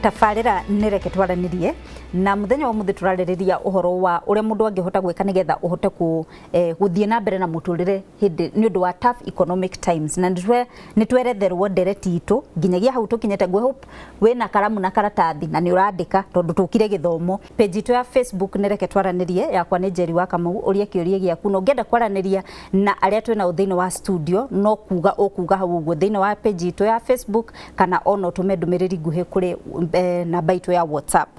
Tabarĩra nĩ Reke Twaranĩrie, na mũthenya wa ũmũthĩ tũrarĩrĩria ũhoro wa ũrĩa mũndũ angĩhota gwĩka nĩgetha ũhote kũ gũthiĩ na mbere na mũtũrĩre hĩndĩ nĩ ũndũ wa tough economic times. Na nĩ tweretherwo ndereti itũ nginyagia hau tũkinyĩte. Ngwĩ hope wĩna karamu na karatathi na nĩ ũrandĩka, tondũ tũkire gĩthomo. Page itũ ya Facebook nĩ Reke Twaranĩrie, yakwa nĩ Njeri wa Kamau. Ũria kĩũria gĩaku, na ũngĩenda kwaranĩria na arĩa twĩnao thĩinĩ wa studio, no kuga ũkuga hau ũguo thĩinĩ wa page itũ ya Facebook, kana ona ũtũme ndũmĩrĩri nguhĩ kũrĩ namba itũ ya WhatsApp.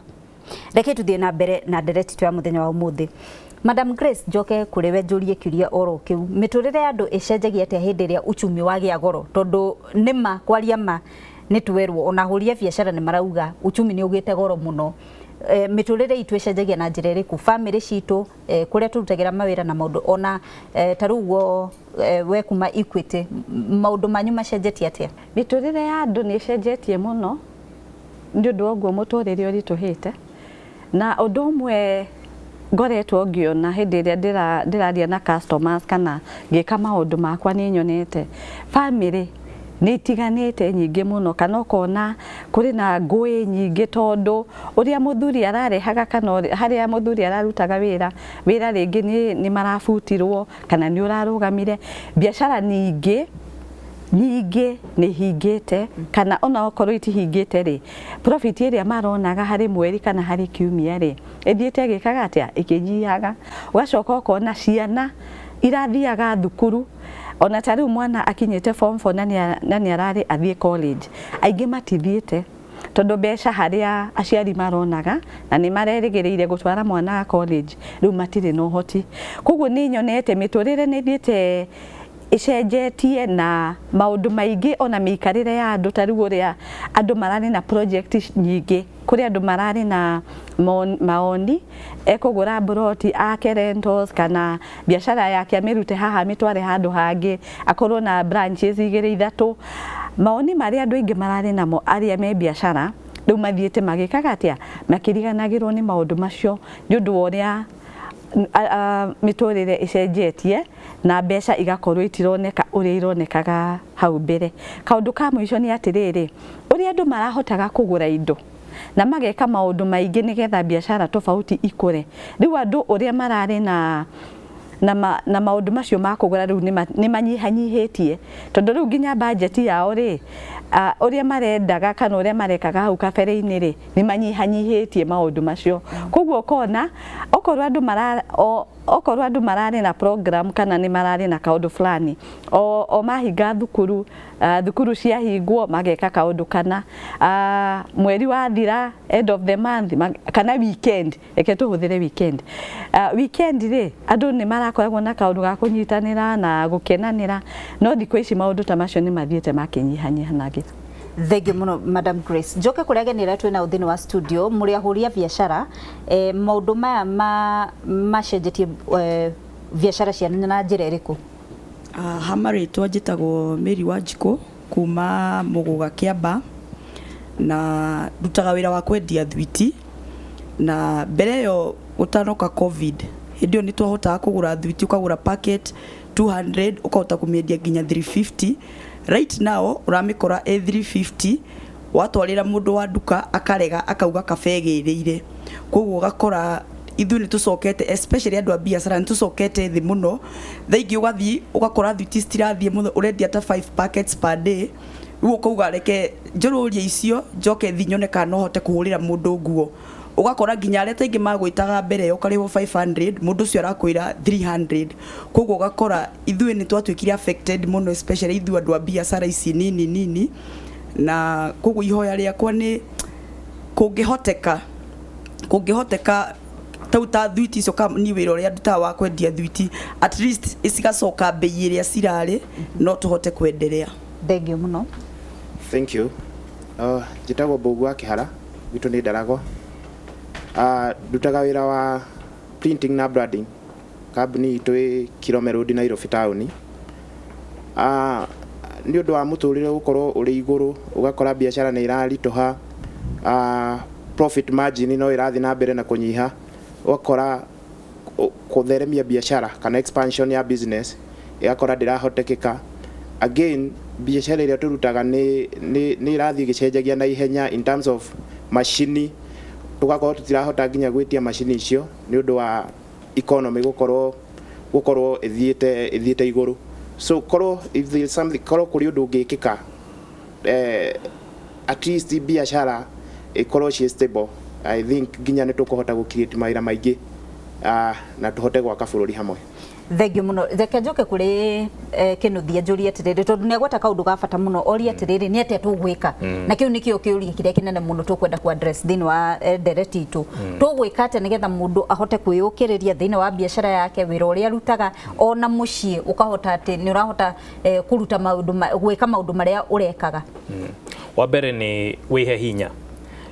Reke tuthiĩ na mbere na ndereti itũ ya mũthenya wa ũmũthĩ. Madam Grace, njoke kũrĩ we njũrie kĩũria oro kĩu: mĩtũrĩre ya andũ ĩcenjagia atĩa hĩndĩ ĩrĩa uchumi wagĩa goro? Tondũ nĩma kwaria ma nĩ twerwo ona ahũri a biacara nĩ marauga uchumi nĩ ũgĩte goro mũno. Mĩtũrĩre itũ ĩcenjagia na njĩra ĩrĩkũ, bamĩrĩ citũ, kũrĩa tũrutagĩra mawĩra na maũndũ ona ta rĩu ũguo, we kuma Equity, maũndũ manyu macenjetie atĩa? Mĩtũrĩre ya andũ nĩ ĩcenjetie mũno nĩ ũndũ wa ũguo mũtũrĩre ũritũhĩte. Na ũndũ ũmwe ngoretwo ngĩona hĩndĩ ĩrĩa ndĩraria na customers kana ngĩka maũndũ makwa, nĩ nyonete bamĩrĩ nĩ itiganĩte nyingĩ mũno, kana ũkona kũrĩ na ngũĩ nyingĩ, tondũ ũrĩa mũthuri ararehaga kana harĩa mũthuri ararutaga wĩra rĩngĩ nĩ marabutirwo kana nĩ ũrarũgamire. Biacara nyingĩ nyingĩ nĩ hingĩte, kana ona okorwo itihingĩte rĩ, profit ĩrĩa maronaga harĩ mweri kana harĩ kiumia rĩ, ĩthiĩte ĩgĩkaga atĩa? Ĩkĩnyihaga. Ũgacoka ũkona ciana irathiaga thukuru, ona ta rĩu mwana akinyĩte form 4 na nĩ ararĩ athiĩ college, aingĩ matithiĩte tondũ mbeca harĩa aciari maronaga na nĩ marerĩgĩrĩire gũtwara mwana college rĩu matirĩ na ũhoti. Koguo nĩ nyonete mĩtũrĩre nĩ ĩthiĩte ĩcenjetie na maũndũ maingĩ, ona mĩikarĩre ya andũ. Ta rĩu ũrĩa andũ mararĩ na project nyingĩ, kũrĩ andũ mararĩ na maoni ekũgũra mburoti ake rentals, kana biacara yake amĩrute haha amĩtware handũ hangĩ, akorwo na branches igĩrĩ, ithatũ. Maoni marĩa andũ aingĩ mararĩ namo arĩa me biacara, rĩu mathiĩte magĩkaga atĩa? Makĩriganagĩrwo nĩ maũndũ macio nĩ ũndũ wa ũrĩa mĩtũrĩre ĩcenjetie na mbeca igakorwo itironeka ũrĩa ironekaga hau mbere. Kaũndũ ka mũico nĩ atĩrĩrĩ, ũrĩa andũ marahotaga kũgũra indo na mageka maũndũ maingĩ nĩgetha biacara tofauti ikũre, rĩu andũ ũrĩa mararĩ na maũndũ macio ma kũgũra rĩu nĩ manyihanyihĩtie, tondũ rĩu nginya bajeti yao rĩ, ũrĩa marendaga kana ũrĩa marekaga hau kabere-inĩ rĩ, nĩ manyihanyihĩtie maũndũ macio. Koguo ũkona okorwo andũ mararĩ na program kana nĩ mararĩ na kaũndũ fulani, o mahinga thukuru, thukuru ciahingwo mageka kaũndũ kana mweri wathira, end of the month, kana weekend. Reke tũhũthĩre weekend. Weekend rĩ, andũ nĩ marakoragwo na kaũndũ ga kũnyitanĩra na gũkenanĩra, no thikũ ici maũndũ ta macio nĩ mathiĩte makĩnyihanyihanagia. Thengiũ mũno, Madam Grace. Njoke kũrĩa ageni arĩa twĩ nao thĩinĩ wa studio. Mũrĩ ahũri a biacara, maũndũ maya macenjetie biacara cianyu na njĩra ĩrĩkũ? Ha marĩtwa njĩtagwo Mary Wanjikũ kuma Mũgũga, Kĩamba, na ndutaga wĩra wa kwendia thwiti. Na mbere ĩyo gũtanoka COVID, hĩndĩ ĩyo nĩ twahotaga kũgũra thwiti, ũkagũra packet 200 ũkahota kũmĩendia nginya 350. Right now ũramĩkora ĩ 350, watwarĩra mũndũ wa nduka akarega, akauga kaba ĩgĩrĩire. Koguo ũgakora ithuĩ nĩ tũcokete, especially andũ a biacara, nĩ tũcokete thĩ mũno. Thaa ingĩ ũgathiĩ ũgakora thwiti citirathiĩ mũno, ũrendia ta 5 packets per day. Rĩu ũkauga, "Reke njũrũrie icio, njoke thiĩ nyone kana no hote kũhũrĩra mũndũ nguo." Ũgakora nginya arĩa taingĩ magwĩtaga mbere ĩyo ũkarĩhwo 500, mũndũ ũcio arakwĩra 300. Koguo ũgakora ithuĩ nĩ twatuĩkire affected mũno, especially ithuĩ andũ a biacara ici nini nini. Na koguo ihoya rĩakwa nĩ kũngĩhoteka tau ta thwiti icio ni wĩra ũrĩa ndutaga wa kwendia thwiti, at least cigacoka mbei ĩrĩa cirarĩ, no tũhote kwenderea. Thengiũ mũno. Thank you. Njĩtagwo Mbũgu wa Kĩhara, gwitũ nĩ Ndaragwa. Ndutaga wĩra wa printing na branding. Kambuni itũ ĩ Kirome Road, Nairobi town. Nĩ ũndũ wa mũtũrĩre gũkorwo ũrĩ igũrũ, ũgakora biacara nĩ ĩraritũha, profit margin no ĩrathiĩ na mbere na kũnyiha, ũgakora kũtheremia biacara kana expansion ya business ĩgakora ndĩrahotekeka. Again, biacara ĩrĩa tũrutaga nĩ ĩrathiĩ ĩgĩcenjagia na ihenya in terms of Macini tũgakorwo tũtirahota nginya gwĩtia macini icio nĩ ũndũ wa economy gũkorwo ĩthiĩte igũrũ. So korwo if there is something, korwo kũrĩ ũndũ ũngĩkĩka, at least biacara ĩkorwo ciĩ stable, I think nginya nĩ tũkũhota gũ create mawĩra maingĩ na tũhote gwaka bũrũri hamwe. Thengiũ mũno. Reke njoke kũrĩ Kĩnuthia njũrie atĩrĩrĩ, tondũ nĩ agweta kaũndũ ga bata mũno, orie atĩrĩrĩ, nĩ atĩa tũgwĩka? Na kĩu nĩkĩo kĩũria kĩrĩa kĩnene mũno tũkwenda ku address thĩinĩ wa ndereti itũ. Tũgwĩka atĩa nĩgetha mũndũ ahote kwĩyũkĩrĩria thĩinĩ wa biacara yake, wĩra ũrĩa arutaga, ona mũciĩ ũkahota atĩ nĩ ũrahota kũruta maũndũ gwĩka maũndũ marĩa ũrekaga? Wa mbere nĩ wĩhe hinya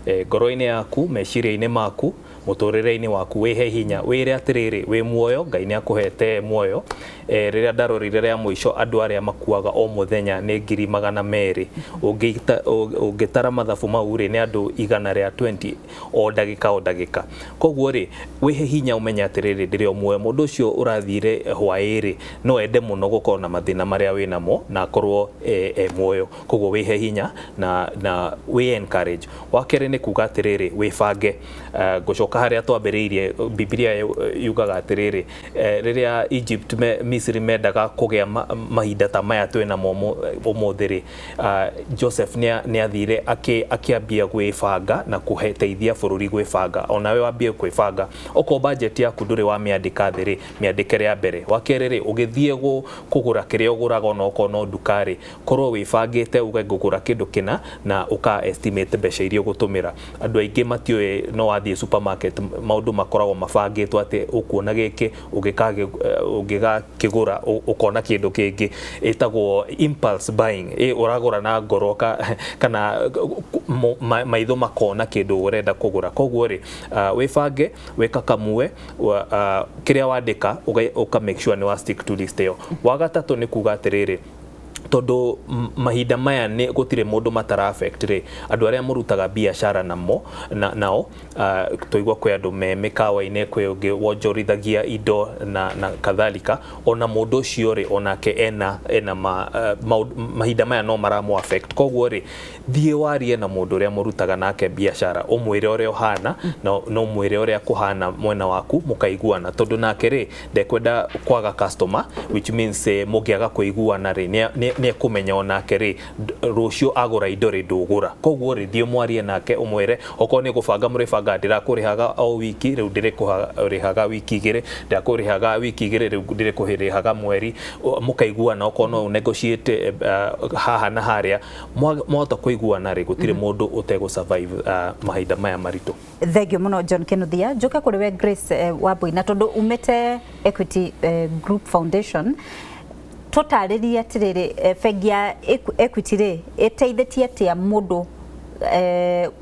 ngoro-inĩ yaku, meciria-inĩ maku, mũtũrĩre-inĩ waku. Wĩhe hinya, wĩre atĩrĩrĩ, wĩ muoyo, Ngai nĩ akũhete muoyo. Rĩrĩa ndarorire rĩa mũico, andũ arĩa makuaga o mũthenya nĩ 200,000. Ũngĩtara mathabu mau rĩ, nĩ andũ 120 o ndagĩka o ndagĩka. Koguo rĩ, wĩhe hinya, ũmenye atĩrĩrĩ, ndĩrĩ o muoyo. Mũndũ ũcio ũrathire hwaĩ rĩ, no ende mũno gũkorwo na mathĩna marĩa wĩ namo na akorwo e muoyo. Koguo wĩhe hinya na wĩ encourage. Wa kerĩ nĩ kuga atĩrĩrĩ, wĩbange. Ngũcoka harĩa twambĩrĩirie. Bibilia yugaga atĩrĩrĩ, rĩrĩa Egypt Misiri mendaga kũgĩa mahinda ta maya twĩ namo ũmũthĩ rĩ, Joseph nĩ athire akĩambia gwĩbanga na kũteithia bũrũri gwĩbanga. Onawe wambie kwĩbanga. Okorwo budget yaku ndũrĩ wamĩandĩka thĩ rĩ, mĩandĩke rĩa mbere. Wa kerĩ rĩ, ũgĩthiĩ kũgũra kĩrĩa ũgũraga, ona okorwo no nduka rĩ, korwo wĩbangĩte, uge ngũgũra kĩndũ kĩna, na ũka estimate mbeca iria ũgũtũmĩra. Andũ aingĩ matiũĩ, no wathiĩ supermarket, maũndũ makoragwo mabangĩtwo atĩ ũkuona gĩkĩ, ũngĩgakĩgũra ũkona kĩndũ kĩngĩ. Ĩtagwo impulse buying. Ũragũra na ngoro kana maitho makona kĩndũ ũrenda kũgũra. Koguo rĩ, wĩbange, wĩkakamue, kĩrĩa wandĩka ũka make sure nĩ wa stick to list ĩyo. Wa gatatũ nĩ kuga atĩrĩrĩ, tondũ mahinda maya nĩ gũtirĩ mũndũ matara affect rĩ, andũ arĩa mũrutaga biacara namo nao, tũigua kwĩ andũ me mĩkawa-inĩ, kwĩ ũngĩ wonjorithagia indo na kadhalika. Ona mũndũ ũcio rĩ, onake ena mahinda maya no maramũ affect. Koguo rĩ, thiĩ warie na mũndũ ũrĩa mũrutaga nake biacara, ũmwĩre ũrĩa ũhana na ũmwĩre ũrĩa kũhana mwena waku, mũkaiguana, tondũ nake rĩ, ndekwenda kwaga customer, which means mũngĩaga kũiguana rĩ, nĩ ekũmenya onake rĩ, rũciũ agũra indo rĩ, ndũgũra. Koguo rĩ, thiĩ mwarie nake, ũmwĩre okorwo nĩ gũbanga mũrĩbanga, ndĩrakũrĩhaga o wiki, rĩu ndĩrĩkũrĩhaga wiki 2, ndĩrakũrĩhaga wiki 2, rĩu ndĩrĩkũrĩhaga mweri. Mũkaiguana, okorwo no negotiate haha na harĩa, mwahota kũiguana rĩ, gũtirĩ mũndũ ũtegũ survive mahinda maya maritũ. Thengiũ mũno, John Kinuthia. Njoke kũrĩ we Grace Wambui, na tondũ umĩte Equity Group Foundation, tũtarĩrie atĩrĩrĩ, bengi ya Equity rĩ, ĩteithĩtie atĩa mũndũ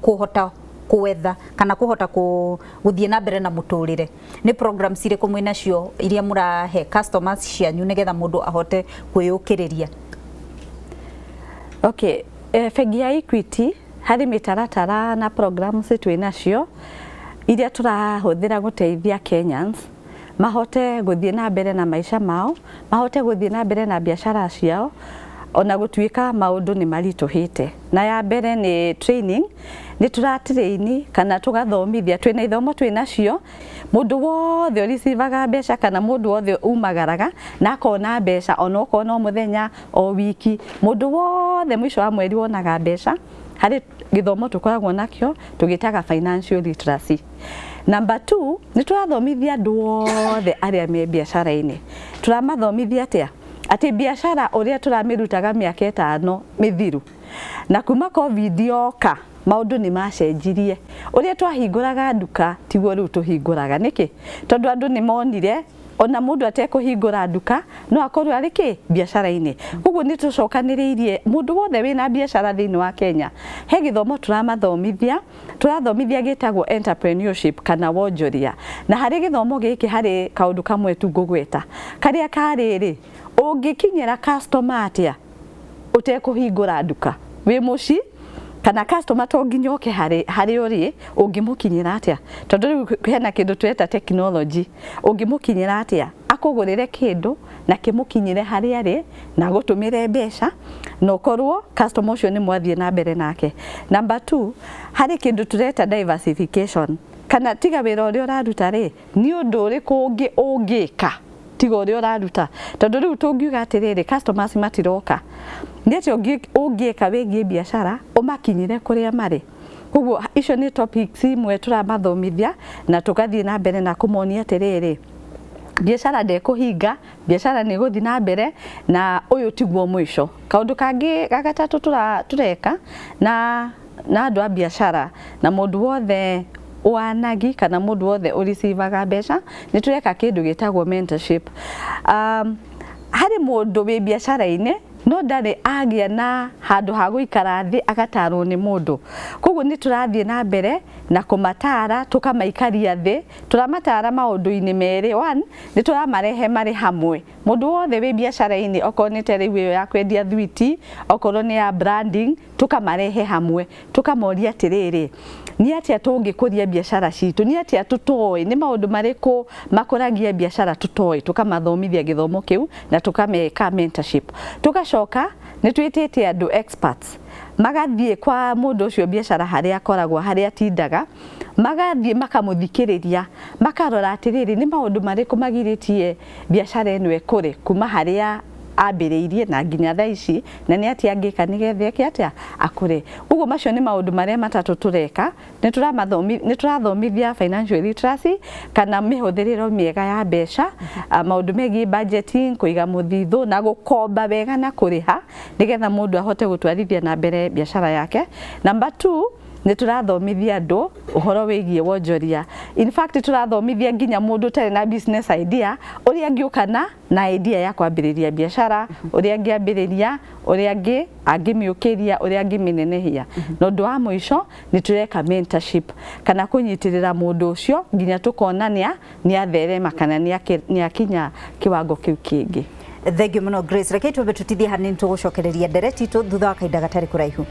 kũhota gwetha kana kũhota gũthiĩ na mbere na mũtũrĩre? Nĩ programs irĩkũ mwĩ nacio iria mũrahe customers cianyu nĩgetha mũndũ ahote kwĩyũkĩrĩria? Okay, bengi ya Equity harĩ mĩtaratara na programs twĩ nacio iria tũrahũthĩra gũteithia Kenyans mahote gũthiĩ na mbere na maica mao, mahote gũthiĩ na mbere na biacara ciao ona gũtuĩka maũndũ nĩ maritũhĩte. Na ya mbere nĩ training. Nĩ tũratrain kana tũgathomithia, twĩna ithomo twĩ nacio, mũndũ wothe ũricivaga mbeca kana mũndũ wothe umagaraga na akona mbeca, ona okorwo no mũthenya o wiki, mũndũ wothe mũico wa mweri wonaga mbeca, harĩ gĩthomo tũkoragwo nakĩo tũgĩtaga financial literacy. Number 2, nĩ tũrathomithia andũ othe arĩa me biacara-inĩ. Tũramathomithia atĩa? Atĩ biacara ũrĩa tũramĩrutaga mĩaka 5 mĩthiru na kuma COVID yoka, maũndũ nĩ macenjirie. Ũrĩa twahingũraga nduka tiguo rĩu tũhingũraga. Nĩkĩ? Tondũ andũ nĩ monire ona mũndũ atekũhingũra nduka no akorwo arĩ kĩ biacara-inĩ. Koguo nĩ tũcokanĩrĩirie mũndũ wothe wĩna biacara thĩinĩ wa Kenya, he gĩthomo tũramathomithia, tũrathomithia gĩtagwo entrepreneurship kana wonjoria. Na harĩ gĩthomo gĩkĩ harĩ kaũndũ kamwe tu ngũgweta karĩa karĩrĩ, ũngĩkinyĩra customer atĩa ũtekũhingũra nduka wĩ mũciĩ, kana customer to nginya oke harĩ ũrĩ, ũngĩmũkinyĩra atĩa, tondũ rĩu hena kĩndũ tweta technology, ũngĩmũkinyĩra atĩa? Akũgũrĩre kĩndũ na kĩmũkinyĩre harĩa arĩ na agũtũmĩre mbeca na ũkorwo customer ũcio nĩ mwathiĩ na mbere nake. Number two, harĩ kĩndũ tũreta diversification, kana tiga wĩra ũrĩa ũraruta rĩ, nĩ ũndũ ũrĩkũ ũngĩ ũngĩka tiga ũrĩa ũraruta? Tondũ rĩu tũngiuga atĩrĩrĩ, customers matiroka, nĩ atĩa ũngĩka wĩgiĩ biacara ũmakinyĩre kũrĩa marĩ? Koguo icio nĩ topics imwe tũramathomithia na tũgathiĩ na mbere na kũmonia atĩrĩrĩ, biacara ndĩkũhinga, biacara nĩ ĩgũthiĩ na mbere na ũyũ tiguo mũico. Kaũndũ kangĩ ga gatatũ tũreka na andũ a biacara na mũndũ wothe wanagi kana mũndũ wothe ũreceivaga mbeca, nĩ tũreka kĩndũ gĩtagwo mentorship. Harĩ mũndũ wĩ biacara-inĩ no ndarĩ agĩa na handũ ha gũikara thĩ agatarwo nĩ mũndũ. Koguo nĩ tũrathiĩ na mbere na kũmatara, tũkamaikaria thĩ, tũramatara maũndũ-inĩ merĩ. One, nĩ tũramarehe marĩ hamwe, mũndũ wothe wĩ biacara-inĩ, okorwo nĩ ta rĩu ĩyo ya kwendia thwiti, okorwo nĩ ya branding, tũkamarehe hamwe, tũkamoria atĩrĩrĩ, nĩ atĩa tũngĩkũria biacara citũ, nĩ atĩa tũtoĩ, nĩ maũndũ marĩkũ makũragia biacara tũtoĩ, tũkamathomithia gĩthomo kĩu na tũkameka mentorship. Tũgacoka nĩ twĩtĩte andũ experts magathiĩ kwa mũndũ ũcio biacara harĩa akoragwo, harĩa atindaga, magathiĩ makamũthikĩrĩria, makarora atĩrĩrĩ, nĩ maũndũ marĩkũ magirĩtie biacara ĩno ĩkũre kuma harĩa ambĩrĩirie na nginya thaa ici, na nĩ atĩa angĩka nĩgetha eke atĩa akũre. Ũguo macio nĩ maũndũ marĩa matatũ tũreka. Nĩ tũrathomithia financial literacy kana mĩhũthĩrĩro mĩega ya mbeca, maũndũ megiĩ budgeting, kũiga mũthithũ na gũkomba wega na kũrĩha nĩgetha mũndũ ahote gũtwarithia na mbere biacara yake. Number two, nĩ tũrathomithia andũ ũhoro wĩgiĩ wonjoria. In fact, tũrathomithia nginya mũndũ ũtarĩ na business idea ũrĩa angĩũka na idea ya kwambĩrĩria biacara, ũrĩa angĩambĩrĩria, ũrĩa angĩmĩũkĩria, ũrĩa angĩmĩnenehia. Na ũndũ wa mũico, nĩ tũreka mentorship kana kũnyitĩrĩra mũndũ ũcio nginya tũkona nĩ atherema kana nĩ akinya kiwango kĩu kĩngĩ. Thengiũ mũno, Grace. Reke twambe tũtithie hanini, tũgũcokereria ndereti itũ thutha wa kahinda gatarĩ kũraihu.